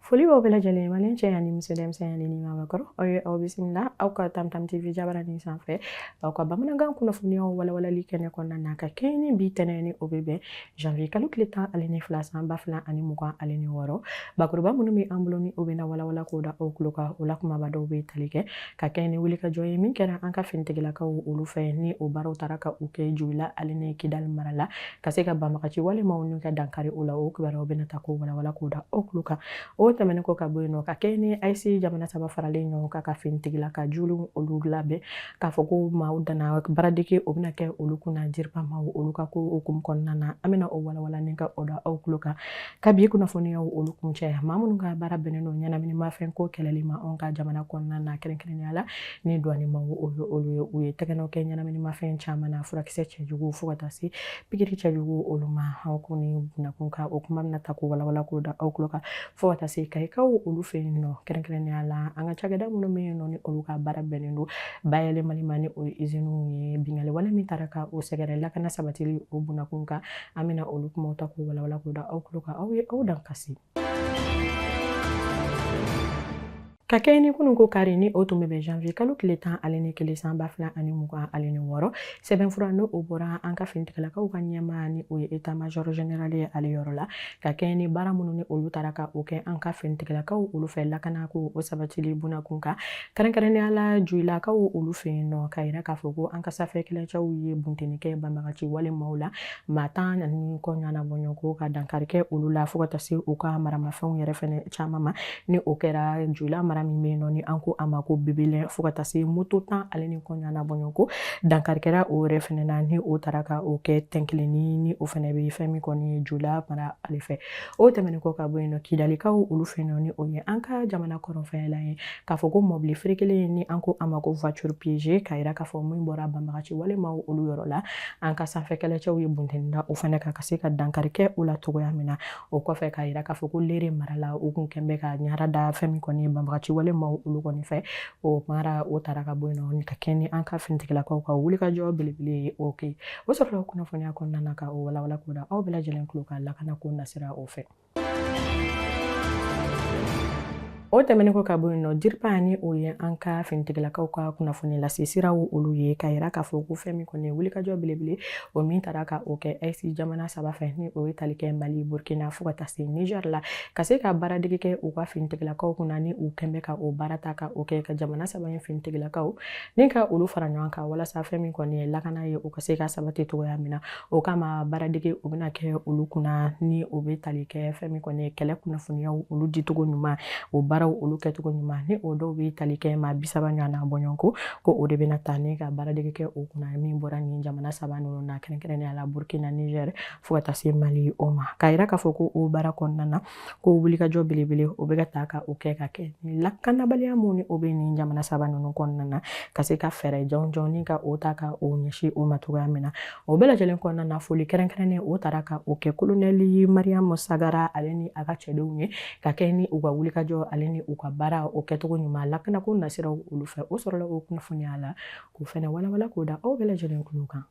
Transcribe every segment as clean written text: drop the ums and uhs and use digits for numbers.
Foli b'aw bɛɛ lajɛlen maliyɛn cɛ ani muso, denmisɛn ani ni maabakɔrɔ. Aw ye aw bisimila aw ka Tamtam TV jabaranin sanfɛ, aw ka bamanankan kunnafoniyaw walawalali kɛnɛ kɔnɔna na, ka kɛɲɛ ni bi tɛnɛ ni o bɛ bɛn janvier kalo tile 12 san 2026. Bakuruba minnu bɛ an bolo ni o bɛna walawala k'o da aw tulo kan, o la kumaba dɔw bɛ tali kɛ ka kɛɲɛ ni wulikajɔ ye min kɛra an ka finitigilakaw olu fɛ, ni o baaraw taara ka u kɛ Joyila ale ni Kidali mara la, ka se ka banbagaci walemaw n'u ka dankari o la. O kibaruyaw bɛna ta k'o walawala k'o da aw tulo kan. O tɛmɛnen kɔ ka bɔ yen nɔ, ka kɛ ni AES jamana saba faralen ɲɔgɔn kan ka finitigila ka julu olu labɛn, k'a fɔ ko maaw danna baaradege o bɛna kɛ olu kunna DIRPA maaw olu ka ko hukumu kɔnɔna na, an bɛna o walawala ni ka o da aw tulo kan. Ka bi kunnafoniyaw olu kuncɛ, maa minnu ka baara bɛnnen don ɲɛnaminimafɛn ko kɛlɛli ma anw ka jamana kɔnɔna na, kɛrɛnkɛrɛnnenya la ni douane maaw olu ye, u ye tɛgɛnɔ kɛ ɲɛnaminimafɛn caman na, furakisɛ cɛjugu fo ka taa se pikiri cɛjugu olu ma. Aw ko ni bunakun kan, o kuma bɛna ta k'o walawala k'o da aw tulo kan, fo ka taa se Kayikaw olu fɛ yen nɔ, kɛrɛnkɛrɛnnenya la an ka cakɛda minnu bɛ yen nɔ ni olu ka baara bɛnnen don bayɛlɛmali ma, ni o ye iziniw ye, binkanni wale min taara ka o sɛgɛrɛ lakana sabatili o bunakun kan, an bɛna olu kumaw ta k'o walawala k'o da aw tulo kan. Aw ye aw dan kasi. Ka kɛɲɛ ni kunun ko kari ni o tun bɛ bɛn janvier kalo tile 11 san 2026, sɛbɛnfura n'o o bɔra an ka finitigilakaw ka ɲɛmaa ni o ye état major général ye ale yɔrɔ la, ka kɛɲɛ ni baara minnu ni olu taara ka o kɛ an ka finitigilakaw olu fɛ lakana ko o sabatili bunakun kan, kɛrɛnkɛrɛnnenya la Joyilakaw olu fɛ yen nɔ, ka yira k'a fɔ ko an ka sanfɛ kɛlɛcɛw ye bunteni kɛ banbagaci wale maaw la, maa tan ani kɔ ɲɔgɔnna bɔɲɔgɔnko ka dankari kɛ olu la, fo ka taa se u ka maramafɛnw yɛrɛ fɛnɛ caman ma, ni o kɛra Joyila mara min bɛ yen nɔ ni an ko a ma ko Bebelɛn, fo ka taa se moto 10 ale ni kɔ ɲɔgɔnna bɔɲɔgɔnko dankari kɛra o yɛrɛ fɛnɛ na, ni o taara ka o kɛ Tɛnkilenni, ni o fɛnɛ bɛ fɛn min kɔni ye Joyila mara ale fɛ. O tɛmɛnen kɔ ka bɔ yen nɔ, Kidalikaw olu fɛ yen nɔ, ni o ye an ka jamana kɔrɔnfɛla ye, k'a fɔ ko mɔbili ferekelen ni an ko a ma ko voiture piégée, k'a yira k'a fɔ min bɔra banbagaci walemaw olu yɔrɔ la, an ka sanfɛ kɛlɛcɛw ye bunteni da o fɛnɛ kan ka se ka dankari kɛ o la cogoya min na. O kɔfɛ, k'a yira k'a fɔ ko Lere mara la, u kun kɛn bɛ ka ɲara da fɛn min kɔni ye banbagaci walemaw olu kɔni fɛ, o mara o taara ka bɔ yen nɔ ka kɛ ni an ka finitigilakaw ka wulikajɔ belebele ye. O kɛ o sɔrɔla kunnafoniya kɔnɔna na ka o walawala k'o da aw bɛɛ lajɛlen tulo kan lakana ko nasira o fɛ. O tɛmɛnen kɔ ka bɔ yen nɔ, DIRPA ni o ye an ka finitigilakaw ka kunnafoni lase siraw olu ye, ka yira k'a fɔ ko fɛn min kɔni ye wulikajɔ belebele o min taara ka o kɛ AES jamana saba fɛ, ni o ye tali kɛ Mali, Burkina fo ka taa se Niger la, ka se ka baaradege kɛ u ka finitigilakaw kunna, ni u kɛn bɛ ka o baara ta ka o kɛ ka jamana saba in finitigilakaw ni ka olu fara ɲɔgɔn kan, walasa fɛn min kɔni ye lakana ye, o ka se ka sabati cogoya min na. O kama baaradege o bɛna kɛ olu kunna, ni o bɛ tali kɛ fɛn min kɔni ye kɛlɛ kunnafoniyaw olu dicogo ɲuman, o baaraw olu kɛcogo ɲuman, ni o dɔw bɛ tali kɛ maa 30 ɲɔgɔnna bɔɲɔgɔnko, ko o de bɛna ta ni ka baaradege kɛ o kunna, min bɔra nin jamana saba ninnu na, kɛrɛnkɛrɛnnenya la Burkina, Niger fo ka taa se Mali o ma. K'a yira k'a fɔ ko o baara kɔnɔna na, ko wulikajɔ belebele o bɛ ka ta ka o kɛ ka kɛ ni lakanabaliya mun ni o bɛ nin jamana saba ninnu kɔnɔna na, ka se ka fɛɛrɛ jɔnjɔn ni ka o ta ka o ɲɛsin o ma cogoya min na. O bɛɛ lajɛlen kɔnɔna na, foli kɛrɛnkɛrɛnnen o taara ka o kɛ kolonɛli Mariyamu Sagara ale ni a ka cɛdenw ye, ka kɛ ni u ka wulikajɔ ale ni u ka baara o kɛcogo ɲuman lakanako nasiraw olu fɛ. O sɔrɔla o kunnafoniya la k'o fɛnɛ walawala k'o da aw bɛɛ lajɛlen tulo kan.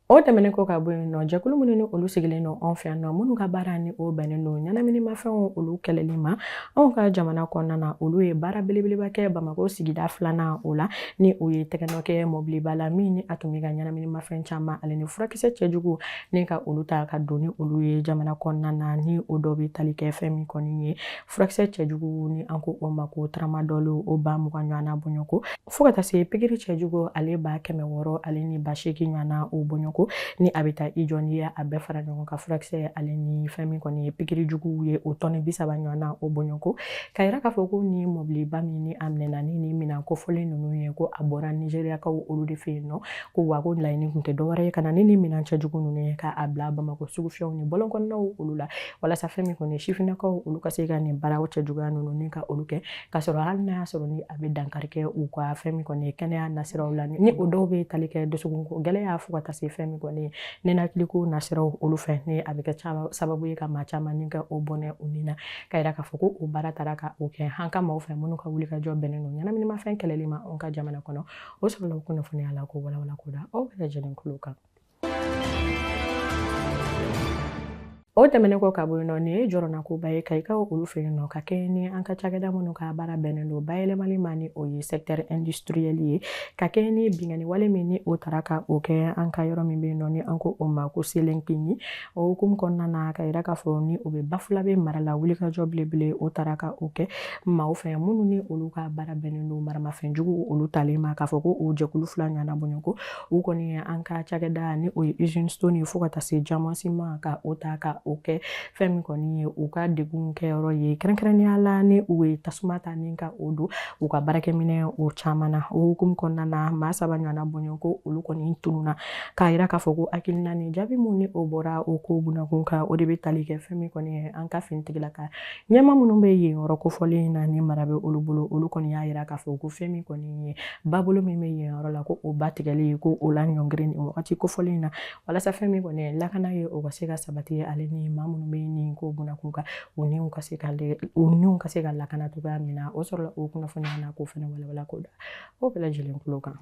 O tɛmɛnen kɔ ka bɔ yen nɔ, jɛkulu minnu ni olu sigilen don anw fɛ yan nɔ, minnu ka baara ni o bɛnnen don ɲɛnaminimafɛnw olu kɛlɛli ma anw ka jamana kɔnɔna na, olu ye baara belebeleba kɛ Bamakɔ sigida filanan o la, ni o ye tɛgɛnɔ kɛ mɔbiliba la min ni a tun bɛ ka ɲɛnaminimafɛn caman ale ni furakisɛ cɛjugu ni ka olu ta ka don ni olu ye jamana kɔnɔna na, ni o dɔ bɛ tali kɛ fɛn min kɔni ye furakisɛ cɛjugu ni an ko o ma ko tramadol, o 20,000 ɲɔgɔnna bɔɲɔgɔnko, fo ka taa se pikiri cɛjugu ale 600 ale ni 8,000 ɲɔgɔnna o bɔɲɔgɔnko, ni a bɛ taa i jɔ n'i ye a bɛɛ fara ɲɔgɔn kan, furakisɛ ale ni fɛn min kɔni ye pikiri juguw ye, o tɔni 30 ɲɔgɔnna o bɔɲɔgɔnko. Ka yira k'a fɔ ko ni mɔbiliba min ni a minɛna ni nin minɛn kofɔlen ninnu ye, ko a bɔra Nizeriyakaw olu de fɛ yen nɔ, ko wa ko laɲini tun tɛ dɔwɛrɛ ye ka na ni nin minɛn cɛjugu ninnu ye k'a bila Bamakɔ sugufiyɛw ni bɔlɔn kɔnɔnaw olu la, walasa fɛn min kɔni ye sifinnakaw olu ka se ka nin baaraw cɛjuguya ninnu ni ka olu kɛ, k'a sɔrɔ hali n'a y'a sɔrɔ ni a bɛ dankari kɛ u ka fɛn min kɔni ye kɛnɛya nasiraw la, ni o dɔw bɛ tali kɛ dusukunko gɛlɛya fo ka taa se fɛn min kɔni ye ninakiliko nasiraw olu fɛ, ni a bɛ kɛ sababu ye ka maa caman ni ka o bɔnɛ u ni na. Ka yira k'a fɔ ko o baara taara ka o kɛ an ka maaw fɛ minnu ka wulikajɔ bɛnnen don ɲɛnaminimafɛn kɛlɛli ma anw ka jamana kɔnɔ. O sɔrɔla kunnafoniya la ko walawala ko da aw bɛɛ lajɛlen tulo kan. O tɛmɛnen kɔ ka bɔ yen nɔ, nin ye jɔrɔnakoba ye Kayikaw olu fɛ yen nɔ, ka kɛɲɛ ni an ka cakɛda minnu ka baara bɛnnen don bayɛlɛmali ma, ni o ye secteur industriel ye, ka kɛɲɛ ni binkanni wale min ni o tara ka o kɛ an ka yɔrɔ min bɛ yen nɔ, ni an ko o ma ko Selenkini. O hukumu kɔnɔna na, ka yira k'a fɔ ni o bɛ Bafulabe mara la, wulikajɔ belebele o tara ka o kɛ maaw fɛ minnu ni olu ka baara bɛnnen don maramafɛnjugu olu talen ma, k'a fɔ ko o jɛkulu fila ɲɔgɔnna bɔɲɔgɔnko u kɔni ye an ka cakɛda ni o ye usine Stone ye, fo ka taa se Diamant Ciment, ka o ta ka o kɛ fɛn min kɔni ye u ka degun kɛyɔrɔ ye, kɛrɛnkɛrɛnnenya la ni u ye tasuma ta ni ka o don u ka baarakɛminɛ o caman na. O hukumu kɔnɔna na, maa saba ɲɔgɔnna bɔɲɔgɔnko olu kɔni tununna, k'a yira k'a fɔ ko hakilina ni jaabi mun ni o bɔra o ko bunakun kan, o de bɛ tali kɛ fɛn min kɔni ye an ka finitigilaka ɲɛmaa minnu bɛ yen yɔrɔ kofɔlen in na, ni mara bɛ olu bolo. Olu kɔni y'a yira k'a fɔ ko fɛn min kɔni ye babolo min bɛ yen yɔrɔ la, ko o ba tigɛli, ko o la ɲɔngiri nin wagati kofɔlen in na, walasa fɛn min kɔni ye lakana ye, o ka se ka sabati, ale ni maa minnu bɛ nin ko bunakun kan, u niw ka se ka lakana cogoya min na. O sɔrɔla o kunnafoniya na, k'o fana walawala k'o da o bɛɛ lajɛlen tulo kan.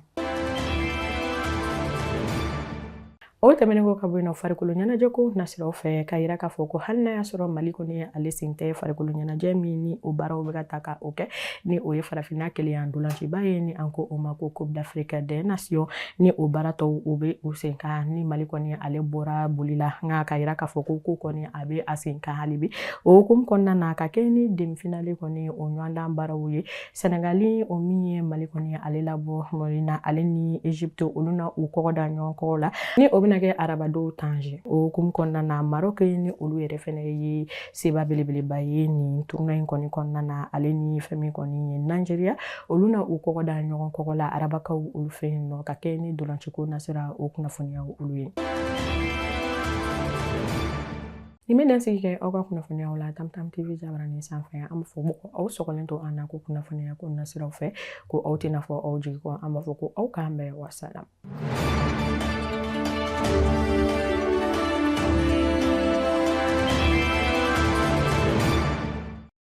O tɛmɛnen kɔ ka bɔ yen nɔ, farikolo ɲɛnajɛ ko nasiraw fɛ, ka yira k'a fɔ ko hali n'a y'a sɔrɔ Mali kɔni ale sen tɛ farikolo ɲɛnajɛ min ni o baaraw bɛ ka ta ka o kɛ, ni o ye farafinna kelenya ntolanciba ye, ni an ko o ma ko Coupe d'Afrique des Nations, ni o baara tɔw u bɛ u sen kan, ni Mali kɔni ale bɔra boli la, nka ka yira k'a fɔ ko ko kɔni a bɛ a sen kan hali bi. O hukumu kɔnɔna na, ka kɛ ni demi-finale kɔni o ɲɔgɔndan baaraw ye, Senegali o min ye Mali kɔni ale labɔ Mali na, ale ni Egypte, olu na u kɔgɔ da ɲɔgɔn kɔgɔ la, ni o bɛna kɛ arabadon Tanger. O hukumu kɔnɔna na, Maroc ni olu yɛrɛ fɛnɛ ye seba belebeleba ye nin tournoi in kɔni kɔnɔna na, ale ni fɛn min kɔni ye Nigeria, olu na u kɔgɔ da ɲɔgɔn kɔgɔ la arabakaw olu fɛ yen nɔ, ka kɛ ni dolanciko nasira o kunnafoniyaw olu ye. Nin bɛ dansigi kɛ aw ka kunnafoniyaw la Tamtam TV jabarani sanfɛ. An b'a fɔ ko aw sɔgɔlen to an na ko kunnafoniya ko nasiraw fɛ, ko aw tɛna fɔ aw jigi kɔ. An b'a fɔ ko aw k'an bɛn, wasalam.